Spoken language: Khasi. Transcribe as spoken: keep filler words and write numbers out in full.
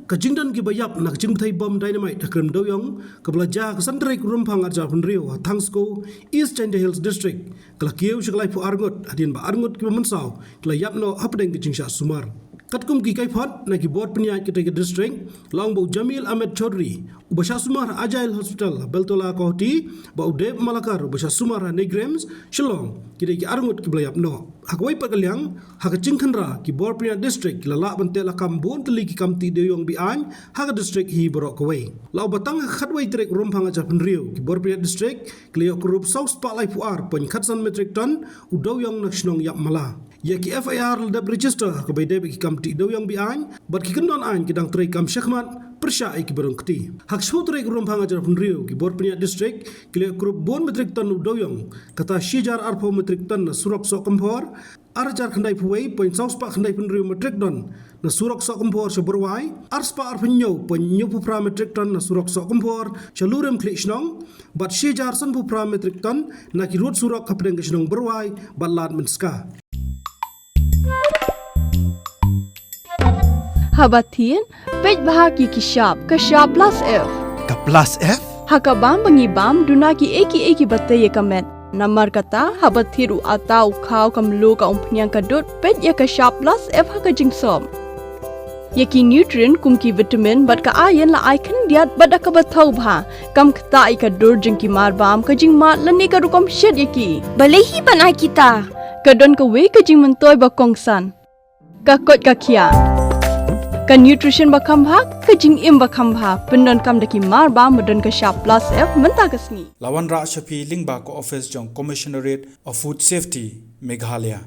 Ka jingdon kiba ïap na ka jingbthei bom dynamite ha Krem Dewiong, kaba la jia ha ka san tarik Rymphang arhajar arphew hynriew ha Thangsko, East Jaintia Hills District, ka la kiew sha ka laiphew ar ngut, hadien ba ar ngut kiba mynsaw ki la ïap noh hapdeng ka jingshah sumar. Katkum ki kaiphod na ki bor pynïaid katei ka district, la ong ba u Jamil Ahmed Chaudhry, uba shah sumar ha Ajail Hospital ha Beltola, Guwahati, bad u Deb Malakar, uba shah sumar ha NEIGRIHMS, Shillong, ki dei ki ar ngut kiba la ïap noh. Ha kawei pat ka liang, ha ka jingkhynra, ki bor pynïaid district ki la lah ban teh lakam bun tylli ki kam tih dewiong be-aiñ ha ka district hi baroh kawei. La ong ba tang ha ka khatwei tarik Rymphang arhajar arphew hynriew, ki bor pynïaid district ki la ïoh kurup saw spah laiphew ar point khatsan metric ton u dewiong na ka shnong Ïapmala. Ïa ki F I R la dep register ha kaba ïadei bad ki kam tih dewiong be-aiñ, bad ki kyndon aiñ ki dang treikam shakhmat pyrshah ïa kiba rung kti. Ha ka shiphew tarik Rymphang arhajar arphew hynriew, ki bor pynïaid district ki la ïoh kurup bun metric ton u dewiong, kata shi hajar arphew metric ton na surok Sohkymphor, ar hajar khyndai phew wei point saw spah khyndai phew hynriew metric ton na surok Sohkymphor sha Byrwai, ar spah arphew hynñiew point hynñiew phew phra metric ton na surok Sohkymphor sha Lurim Khliehshnong, bad shi hajar san phew phra metric ton na ki rud surok hapdeng ka shnong Byrwai bad Ladmynska. Haba thied, peit bha ïa ki shap, ka shap plus F. Ka plus F? Ha ka bam ba ngi bam, duna kiei kiei kiba tei ïa ka met. Namar kata, haba thied u atta, u khaw, ka mluh, ka umphniang, ka dud, peit ïa ka shap plus F ha ka jingsop. Ïa ki nutrient kum ki vitamin bad ka iron la ai khyndiat bad da kaba thaw bha. Kam ktah ïa ka dur jong ki marbam, ka jingmad lane ka rukom shet ïa ki. Balei hi ban ai kita? Ka don kawei ka jingmyntoi ba kongsan. Ka koit ka khiah. Ka nutrition ba kham bha, ka jingim ba kham bha. Pyndonkam da ki marbam ba don ka shap plus F mynta ka sngi. La wanrah sha phi lyngba ka office jong Commissionerate of Food Safety, Meghalaya.